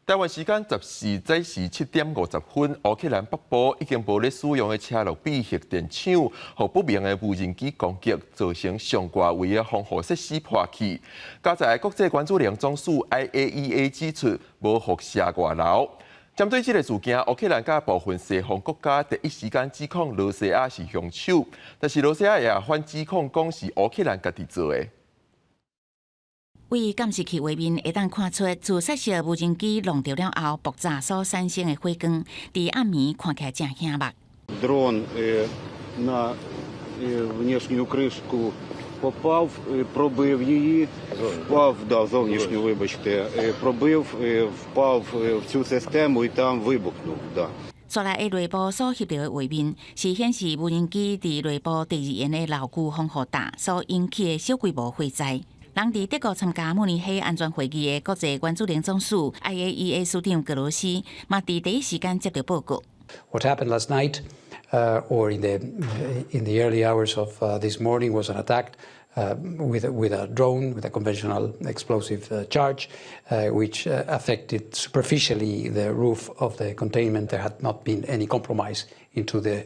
台灣時間14早時7點50分，烏克蘭北部已經無咧使用的車諾比核電廠，予不明的無人機攻擊，造成上蓋圍的防護設施破去。加在國際原子能總署 IAEA 指出，無輻射外流。針對這个事件，烏克蘭佮部分西方國家第一時間指控羅西亞是兇手，但是羅西亞也反指控講是烏克蘭家己做的。對監視器畫面會當看出，自殺式無人機弄著了後爆炸所產生的火光，佇暗暝看起來誠顯目。 Дрон на внешнюю кришку попав, пробив її, впав, да, зовнішню, вибачте, пробив, впав в цю систему і там вибухнув. Да. 紲來的內部所翕著的畫面，是顯示無人機佇內部第二緣的老舊防護罩所引起的小規模火災。人佇德國參加慕尼黑安全會議的國際原子能總署 IAEA 署長格羅斯，嘛佇第一時間接到報告。 What happened last night, or in the early hours of this morning, was an attack with a drone with a conventional explosive charge, which affected superficially the roof of the containment. There had not been any compromise into the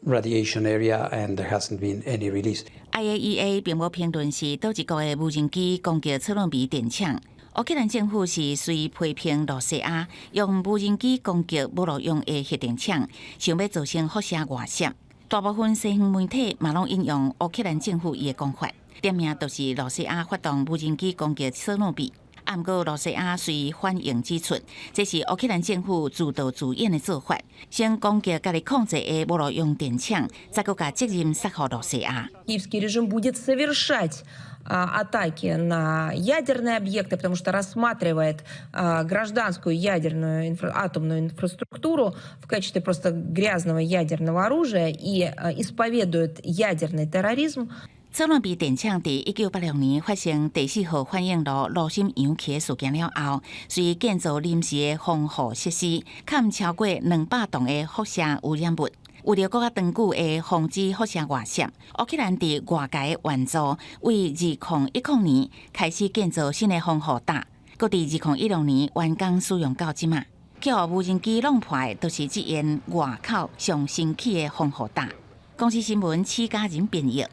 radiation area, and there hasn't been any release. IAEA 並無評論是佗一國的無人機攻擊車諾比電廠。烏克蘭政府是隨批評羅西亞用無人機攻擊無路用的核電廠，想欲造成輻射外洩。大部分西方媒體嘛攏引用烏克蘭政府伊的講法，點名就是羅西亞發動無人機攻擊車諾比。毋過羅西亞隨反應指出，這是烏克蘭政府自導自演的做法，先攻擊家己控制的無路用電廠，再閣共責任推予羅西亞。 Киевский режим будет совершать атаки на ядерные объекты, потому что рассматривает гражданскую ядерную атомную инфраструктуру в качестве просто грязного ядерного оружия и исповедует ядерный терроризм. 車諾比電廠佇1986年發生第四號反應爐爐心揚起的事件了後，隨建造臨時的防護設施，崁超過200棟的輻射污染物。為著閣較長久的防止輻射外洩，烏克蘭佇外界的援助，為2010年開始建造新的防護罩，閣佇2016年完工使用到這馬。予無人機弄破的，就是這間外口上新起的防護罩。公視新聞，施嘉仁編譯。